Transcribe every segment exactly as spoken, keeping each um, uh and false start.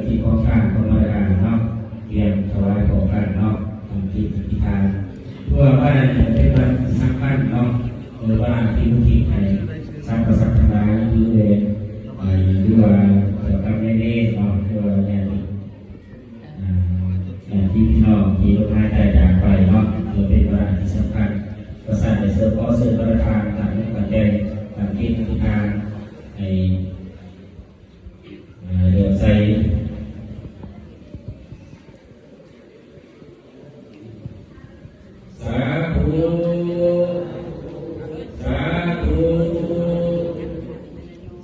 ທີ່ຂອງທ່ານກໍມາໄດ້ອ່ານເນາະ ຕຽມຖວາຍຂອງທ່ານເນາະ ທຳຈິດອະທິຖານ ເພື່ອວ່າຈະເປັນວັນທີ່ສຳຄັນເນາະ ເພື່ອວ່າທີ່ອຸທິດໃຫ້ສັບພະສັດທັງຫຼາຍ ຫຼືແມ່ນ ເອີ ຫຼືວ່າເຈົ້າກຳນາຍເວນເນາະ ຫຼືວ່າຍາດ ອ່າ ຍາດຕິພີ່ນ້ອງທີ່ລ່ວງຫາຍຕາຍຈາກໄປເນາະ ເພື່ອເປັນວາລະທີ່ສຳຄັນ ກະຊັ້ນໄດ້ເຊີນ ຂໍເຊີນປະທານຕັ້ງອົກຕັ້ງໃຈ ຕັ້ງຈິດອະທິຖານໃຫ້ ອ່າ ເຫຼື້ອມໃສ ສາທຸ ສາທຸ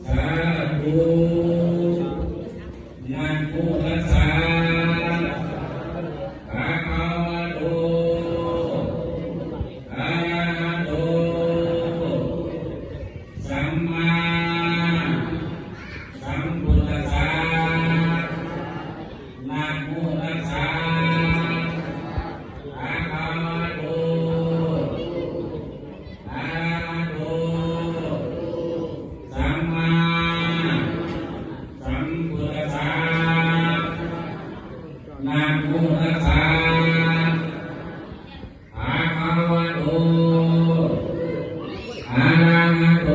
ສາທຸ ນະໂມຕັດສະ ພະຄະວະໂຕ ອະລະຫະໂຕ ສຳມາ ສຳພຸດທັດສະ ນະໂມຕັດສະ ພະຄະວະໂຕ ອະລະຫະໂຕ ສຳມາ ສຳພຸດທັດສະ ນະໂມຕັດສະ ພະຄະວະໂຕ ອະລະຫະໂຕ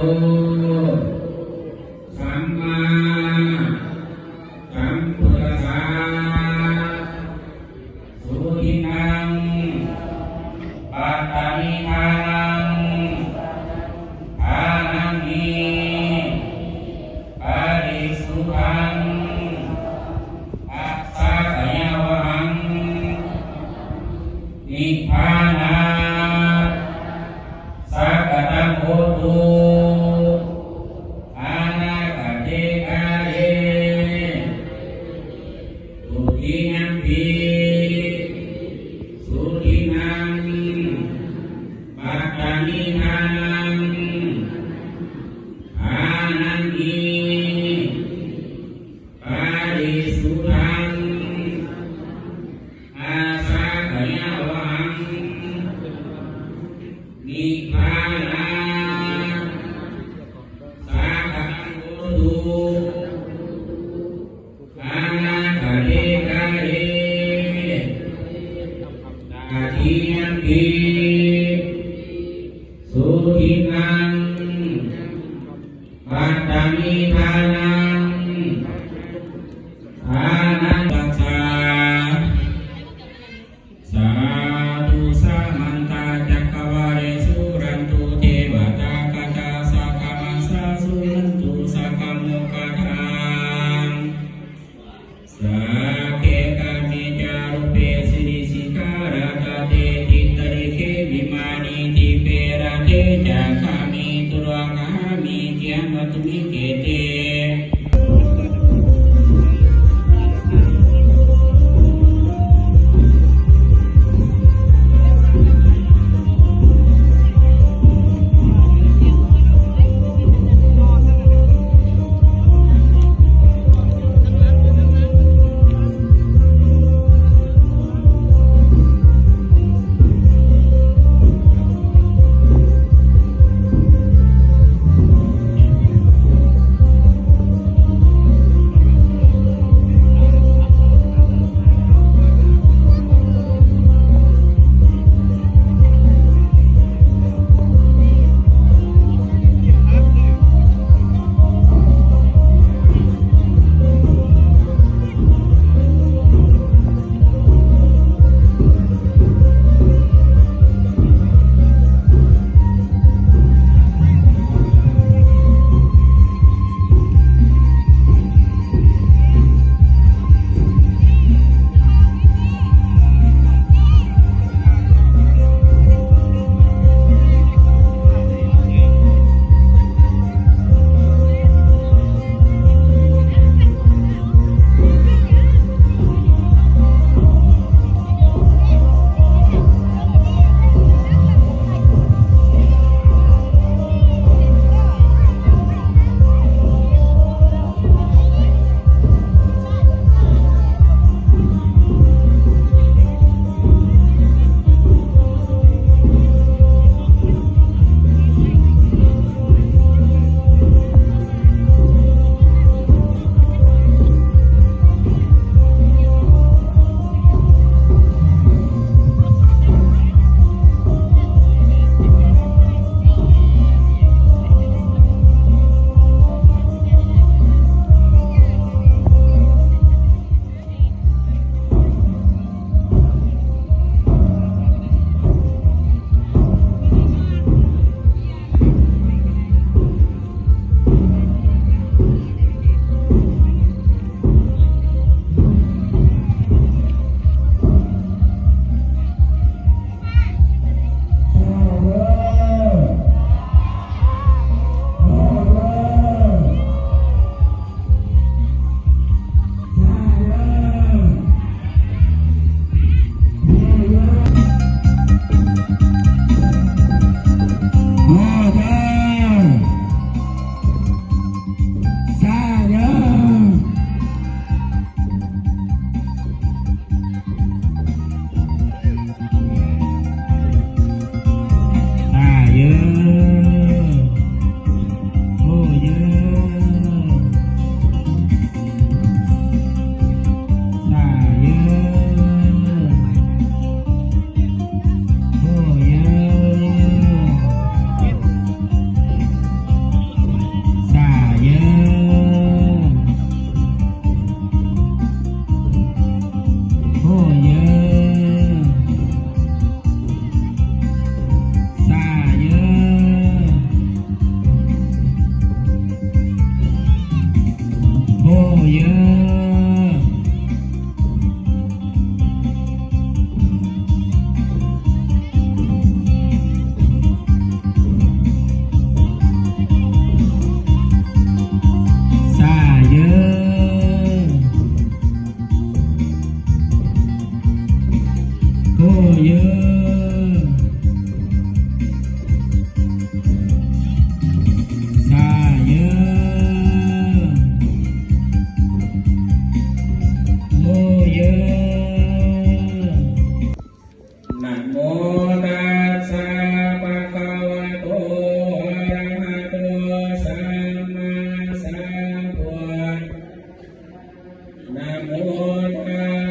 ສຳມາ ສຳພຸດທັດສະ ສຸທິນນາງ ປັດຕານີທານັງ ທານັງ ເມ ປະລິສຸດທັງ ປັດສະກະຍະວະຫັງ ນິບພານາ ສະກະຕັງ ໂຫຕຸ ອະນາຄະເຕ ກາເລ ទុຕິຍະມະ ສຸທິນນາງ ປັດຕານີທານັງ ທານັງ ເມ ປະລິສຸດທັງ ປັດສະກະຍະວະຫັງ ນິບພານາ ສະກະຕັງ ໂຫຕຸ ອະນາຄະເຕ ກາເລ ຕະທິຍະມະ ສຸທິນນາງ ປັດຕານີທານັງ ທານັງ ສາທຸ ສະມັນຕະຈັກກະວາເລ ສຸນັນຕຸ ເທວະຕາ ຄະຄາ ສາຄະມາ ສາສຸນັນຕຸ ສາຄະໂມຄະທາ Sagge kāme ca rūpe girisikharataṭe cantalikkhe vimāne, dīpe raṭṭhe ca gāme taruvanagahane gehavatthumhi khette. Sāya. Muya. Namo tassa bhagavato arahato sammāsambuddhassa. Namo tassa